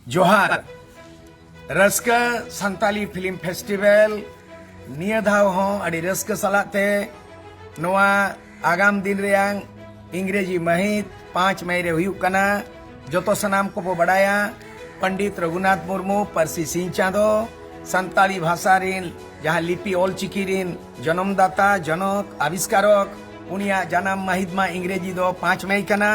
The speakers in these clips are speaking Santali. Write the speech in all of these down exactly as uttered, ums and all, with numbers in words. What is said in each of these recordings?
ᱡᱚᱦᱟᱨ᱾ ᱨᱟᱹᱥᱠᱟᱹ ᱥᱟᱱᱛᱟᱞᱤ ᱯᱷᱤᱞᱢ ᱯᱷᱮᱥᱴᱤᱵᱷᱮᱞ ᱱᱤᱭᱟᱹ ᱫᱷᱟᱣ ᱦᱚᱸ ᱟᱹᱰᱤ ᱨᱟᱹᱥᱠᱟᱹ ᱥᱟᱞᱟᱜ ᱛᱮ ᱱᱚᱣᱟ ᱟᱜᱟᱢ ᱫᱤᱱ ᱨᱮᱭᱟᱝ ᱤᱝᱨᱮᱡᱤ ᱢᱟᱹᱦᱤᱛ ᱯᱟᱸᱪ ᱢᱮ ᱨᱮ ᱦᱩᱭᱩᱜ ᱠᱟᱱᱟ᱾ ᱡᱚᱛᱚ ᱥᱟᱱᱟᱢ ᱠᱚᱵᱚ ᱵᱟᱰᱟᱭᱟ, ᱯᱚᱱᱰᱤᱛ ᱨᱚᱜᱷᱩᱱᱟᱛᱷ ᱢᱩᱨᱢᱩ ᱯᱟᱹᱨᱥᱤ ᱥᱤᱧ ᱪᱟᱸᱫᱚ, ᱥᱟᱱᱛᱟᱲᱤ ᱵᱷᱟᱥᱟ ᱨᱤᱱ ᱡᱟᱦᱟᱸ ᱞᱤᱯᱤ ᱚᱞ ᱪᱤᱠᱤ ᱨᱤᱱ ᱡᱚᱱᱚᱢ ᱫᱟᱛᱟ, ᱡᱚᱱᱚᱠ, ᱟᱵᱤᱥᱠᱟᱨᱚᱠ, ᱩᱱᱤᱭᱟᱜ ᱡᱟᱱᱟᱢ ᱢᱟᱹᱦᱤᱛ ᱢᱟ ᱤᱝᱨᱮᱡᱤ ᱫᱚ ᱯᱟᱸᱪ ᱢᱮ ᱠᱟᱱᱟ᱾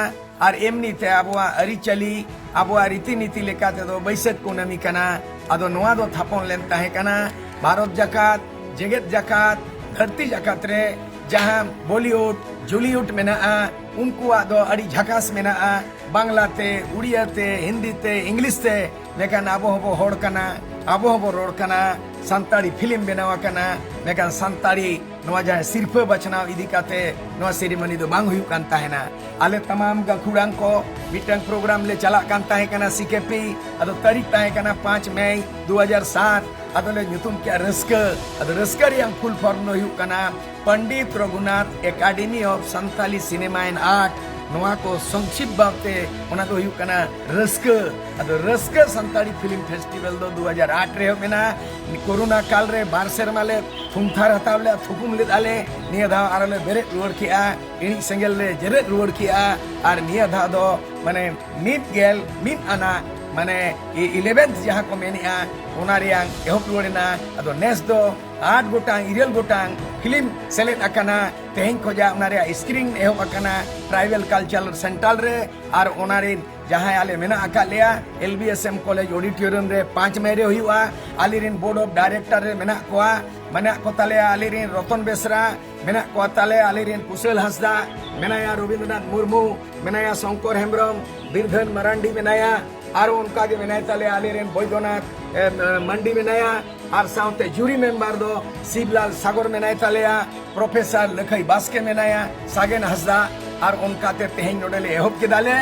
ᱟᱨ ᱮᱢᱱᱤ ᱛᱮ ᱟᱵᱚᱣᱟᱜ ᱟᱹᱨᱤᱪᱟᱹᱞᱤ, ᱟᱵᱚᱣᱟᱜ ᱨᱤᱛᱤ ᱱᱤᱛᱤ ᱞᱮᱠᱟ ᱛᱮᱫᱚ ᱵᱟᱹᱭᱥᱟᱹᱠᱷ ᱠᱩᱱᱟᱹᱢᱤ ᱠᱟᱱᱟ᱾ ᱟᱫᱚ ᱱᱚᱣᱟ ᱫᱚ ᱛᱷᱟᱯᱚᱱ ᱞᱮᱱ ᱛᱟᱦᱮᱸ ᱠᱟᱱᱟ ᱵᱷᱟᱨᱚᱛ ᱡᱟᱠᱟᱛ, ᱡᱮᱜᱮᱛ ᱡᱟᱠᱟᱛ, ᱫᱷᱟᱹᱨᱛᱤ ᱡᱟᱠᱟᱛ ᱨᱮ ᱡᱟᱦᱟᱸ ᱵᱚᱞᱤᱣᱩᱰ, ᱡᱩᱞᱤᱣᱩᱰ ᱢᱮᱱᱟᱜᱼᱟ, ᱩᱱᱠᱩᱣᱟᱜ ᱫᱚ ᱟᱹᱰᱤ ᱡᱷᱟᱠᱟᱥ ᱢᱮᱱᱟᱜᱼᱟ, ᱵᱟᱝᱞᱟ ᱛᱮ, ᱩᱲᱤᱭᱟ ᱛᱮ, ᱦᱤᱱᱫᱤ ᱛᱮ, ᱤᱝᱞᱤᱥ ᱛᱮ᱾ ᱢᱮᱱᱠᱷᱟᱱ ᱟᱵᱚ ᱦᱚᱸᱵᱚ ᱦᱚᱲ ᱠᱟᱱᱟ, ᱟᱵᱚ ᱦᱚᱸᱵᱚ ᱨᱚᱲ ᱠᱟᱱᱟ, ᱥᱟᱱᱛᱟᱲᱤ ᱯᱷᱤᱞᱢ ᱵᱮᱱᱟᱣ ᱟᱠᱟᱱᱟ, ᱢᱮᱱᱠᱷᱟᱱ ᱥᱟᱱᱛᱟᱲᱤ ᱱᱚᱣᱟ ᱡᱟᱦᱟᱸ ᱥᱤᱨᱯᱷᱟᱹ ᱵᱟᱪᱷᱱᱟᱣ ᱤᱫᱤ ᱠᱟᱛᱮ ᱱᱚᱣᱟ ᱥᱮᱨᱮᱢᱚᱱᱤ ᱫᱚ ᱵᱟᱝ ᱦᱩᱭᱩᱜ ᱠᱟᱱ ᱛᱟᱦᱮᱱᱟ᱾ ᱟᱞᱮ ᱛᱟᱢᱟᱢ ᱜᱟᱹᱠᱷᱩᱲᱟᱱ ᱠᱚ ᱢᱤᱫᱴᱟᱝ ᱯᱨᱳᱜᱨᱟᱢ ᱞᱮ ᱪᱟᱞᱟᱜ ᱠᱟᱱ ᱛᱟᱦᱮᱸ ᱠᱟᱱᱟ, ᱥᱤ ᱠᱮ ᱯᱤ᱾ ᱟᱫᱚ ᱛᱟᱹᱨᱤᱠᱷ ᱛᱟᱦᱮᱸ ᱠᱟᱱᱟ ᱯᱟᱸᱪ ᱢᱮ ᱫᱩ ᱦᱟᱡᱟᱨ ᱥᱟᱛ᱾ ᱟᱫᱚᱞᱮ ᱧᱩᱛᱩᱢ ᱠᱮᱜᱼᱟ ᱨᱟᱹᱥᱠᱟᱹ᱾ ᱟᱫᱚ ᱨᱟᱹᱥᱠᱟᱹ ᱨᱮᱭᱟᱜ ᱯᱷᱩᱞ ᱯᱷᱚᱨᱢ ᱫᱚ ᱦᱩᱭᱩᱜ ᱠᱟᱱᱟ Pandit Raghunath academy of Santali cinema and art. ᱱᱚᱣᱟ ᱠᱚ ᱥᱚᱝᱠᱷᱤᱯ ᱵᱷᱟᱵᱛᱮ ᱚᱱᱟ ᱫᱚ ᱦᱩᱭᱩᱜ ᱠᱟᱱᱟ ᱨᱟᱹᱥᱠᱟᱹ᱾ ᱟᱫᱚ ᱨᱟᱹᱥᱠᱟᱹ ᱥᱟᱱᱛᱟᱲᱤ ᱯᱷᱤᱞᱢ ᱯᱷᱮᱥᱴᱤᱵᱷᱮᱞ ᱫᱚ ᱫᱩ ᱦᱟᱡᱟᱨ ᱟᱴ ᱨᱮ ᱮᱦᱚᱵ ᱮᱱᱟ᱾ ᱠᱳᱨᱳᱱᱟ ᱠᱟᱞ ᱨᱮ ᱵᱟᱨ ᱥᱮᱨᱢᱟ ᱞᱮ ᱛᱷᱩᱢᱛᱷᱟᱨ ᱦᱟᱛᱟᱣ ᱞᱮᱫᱼᱟ, ᱛᱷᱩᱠᱩᱢ ᱞᱮᱫᱼᱟ ᱞᱮ᱾ ᱱᱤᱭᱟᱹ ᱫᱷᱟᱣ ᱟᱨᱚ ᱞᱮ ᱵᱮᱨᱮᱫ ᱨᱩᱣᱟᱹᱲ ᱠᱮᱜᱼᱟ, ᱤᱬᱤᱡ ᱥᱮᱸᱜᱮᱞ ᱞᱮ ᱡᱮᱨᱮᱫ ᱨᱩᱣᱟᱹᱲ ᱠᱮᱜᱼᱟ᱾ ᱟᱨ ᱱᱤᱭᱟᱹ ᱫᱷᱟᱣ ᱫᱚ ᱢᱟᱱᱮ ᱢᱤᱫ ᱜᱮᱞ ᱢᱤᱫ ᱟᱱᱟᱜ ᱢᱟᱱᱮ ᱤᱞᱮᱵᱷᱮᱱᱛᱷ ᱡᱟᱦᱟᱸ ᱠᱚ ᱢᱮᱱᱮᱜᱼᱟ, ᱚᱱᱟ ᱨᱮᱭᱟᱝ ᱮᱦᱚᱵ ᱨᱩᱣᱟᱹᱲ ᱮᱱᱟ᱾ ᱟᱫᱚ ᱱᱮᱥ ᱫᱚ ᱟᱴ ᱜᱚᱴᱟᱝ, ᱤᱨᱟᱹᱞ ᱜᱚᱴᱟᱝ ᱯᱷᱤᱞᱢ ᱥᱮᱞᱮᱫ ᱟᱠᱟᱱᱟ᱾ ᱛᱮᱦᱮᱧ ᱠᱷᱚᱡᱟᱜ ᱚᱱᱟ ᱨᱮᱭᱟᱜ ᱥᱠᱨᱤᱱ ᱮᱦᱚᱵ ᱟᱠᱟᱱᱟ ᱴᱨᱟᱭᱵᱟᱞ ᱠᱟᱞᱪᱟᱨᱟᱞ ᱥᱮᱱᱴᱟᱨ ᱨᱮ᱾ ᱟᱨ ᱚᱱᱟ ᱨᱮᱱ ᱡᱟᱦᱟᱸᱭ ᱟᱞᱮ ᱢᱮᱱᱟᱜ ᱟᱠᱟᱫ ᱞᱮᱭᱟ, L B S M college ᱚᱰᱤᱴᱳᱨᱤᱭᱟᱢ ᱨᱮ ᱯᱟᱸᱪ ᱢᱮ ᱨᱮ ᱦᱩᱭᱩᱜᱼᱟ᱾ ᱟᱞᱮ ᱨᱮᱱ ᱵᱳᱨᱰ ᱚᱯᱷ ᱰᱟᱭᱨᱮᱠᱴᱚᱨ ᱨᱮ ᱢᱮᱱᱟᱜ ᱠᱚᱣᱟ, ᱢᱮᱱᱟᱜ ᱠᱚ ᱛᱟᱞᱮᱭᱟ ᱟᱞᱮ ᱨᱮᱱ ᱨᱚᱛᱚᱱ ᱵᱮᱥᱨᱟ, ᱢᱮᱱᱟᱜ ᱠᱚ ᱛᱟᱞᱮᱭᱟ ᱟᱞᱮ ᱨᱮᱱ ᱠᱩᱥᱟᱹᱞ ᱦᱟᱸᱥᱫᱟ, ᱢᱮᱱᱟᱭᱟ ᱨᱚᱵᱤᱱᱫᱨᱚᱱᱟᱛᱷ ᱢᱩᱨᱢᱩ, ᱢᱮᱱᱟᱭᱟ ᱥᱚᱝᱠᱚᱨ ᱦᱮᱢᱵᱨᱚᱢ, ᱵᱤᱨᱫᱷᱟᱹᱱ ᱢᱟᱨᱟᱱᱰᱤ ᱢᱮᱱᱟᱭᱟ, ᱟᱨ ᱚᱱᱠᱟ ᱜᱮ ᱢᱮᱱᱟᱭ ᱛᱟᱞᱮᱭᱟ ᱟᱞᱮ ᱨᱮᱱ ᱵᱚᱭᱫᱚᱱᱟᱛᱷ, ᱮ, ᱮ, ᱢᱟᱱᱰᱤ ᱢᱮᱱᱟᱭᱟ, ᱟᱨ ᱥᱟᱶᱛᱮ ᱡᱩᱨᱤ ᱢᱮᱢᱵᱟᱨ ᱫᱚ ᱥᱤᱵᱞᱟᱞ ᱥᱟᱜᱚᱨ ᱢᱮᱱᱟᱭ ᱛᱟᱞᱮᱭᱟ, ᱯᱨᱚᱯᱷᱮᱥᱚᱨ ᱞᱟᱹᱠᱷᱟᱹᱭ ᱵᱟᱥᱠᱮ ᱢᱮᱱᱟᱭᱟ, ᱥᱟᱜᱮᱱ ᱦᱟᱸᱥᱫᱟ, ᱟᱨ ᱚᱱᱠᱟᱛᱮ ᱛᱮᱦᱮᱧ ᱱᱚᱰᱮ ᱞᱮ ᱮᱦᱚᱵ ᱠᱮᱫᱟ ᱞᱮ᱾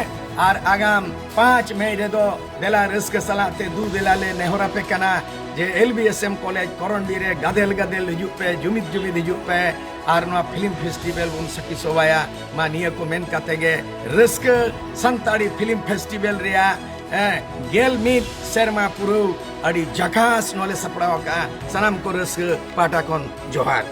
ᱟᱨ ᱟᱜᱟᱢ ᱯᱟᱸᱪ ᱢᱮ ᱨᱮᱫᱚ ᱫᱮᱞᱟ ᱨᱟᱹᱥᱠᱟᱹ ᱥᱟᱞᱟᱜ ᱛᱮ ᱫᱩ ᱫᱮᱞᱟ ᱞᱮ ᱱᱮᱦᱚᱨ ᱟᱯᱮ ᱠᱟᱱᱟ ᱡᱮ L B S M college ᱠᱚᱨᱚᱱᱰᱤ ᱨᱮ ᱜᱟᱫᱮᱞ ᱜᱟᱫᱮᱞ ᱦᱤᱡᱩᱜ ᱯᱮ, ᱡᱩᱢᱤᱫ ᱡᱩᱢᱤᱫ ᱦᱤᱡᱩᱜ ᱯᱮ, ᱟᱨ ᱱᱚᱣᱟ ᱯᱷᱤᱞᱢ ᱯᱷᱮᱥᱴᱤᱵᱷᱮᱞ ᱵᱚᱱ ᱥᱟᱹᱠᱷᱤ ᱥᱚᱵᱷᱟᱭᱟ᱾ ᱢᱟ ᱱᱤᱭᱟᱹ ᱠᱚ ᱢᱮᱱ ᱠᱟᱛᱮ ᱜᱮ ᱨᱟᱹᱥᱠᱟᱹ ᱥᱟᱱᱛᱟᱲᱤ ᱯᱷᱤᱞᱢ ᱯᱷᱮᱥᱴᱤᱵᱷᱮᱞ ᱨᱮᱭᱟᱜ ᱦᱮᱸ, ᱜᱮᱞ ᱢᱤᱫ ᱥᱮᱨᱢᱟ ᱯᱩᱨᱟᱹᱣ ᱟᱹᱰᱤ ᱡᱟᱠᱟᱥ ᱱᱚᱣᱟ ᱞᱮ ᱥᱟᱯᱲᱟᱣ ᱟᱠᱟᱫᱼᱟ᱾ ᱥᱟᱱᱟᱢ ᱠᱚ ᱨᱟᱹᱥᱠᱟᱹ ᱯᱟᱦᱴᱟ ᱠᱷᱚᱱ ᱡᱚᱦᱟᱨ᱾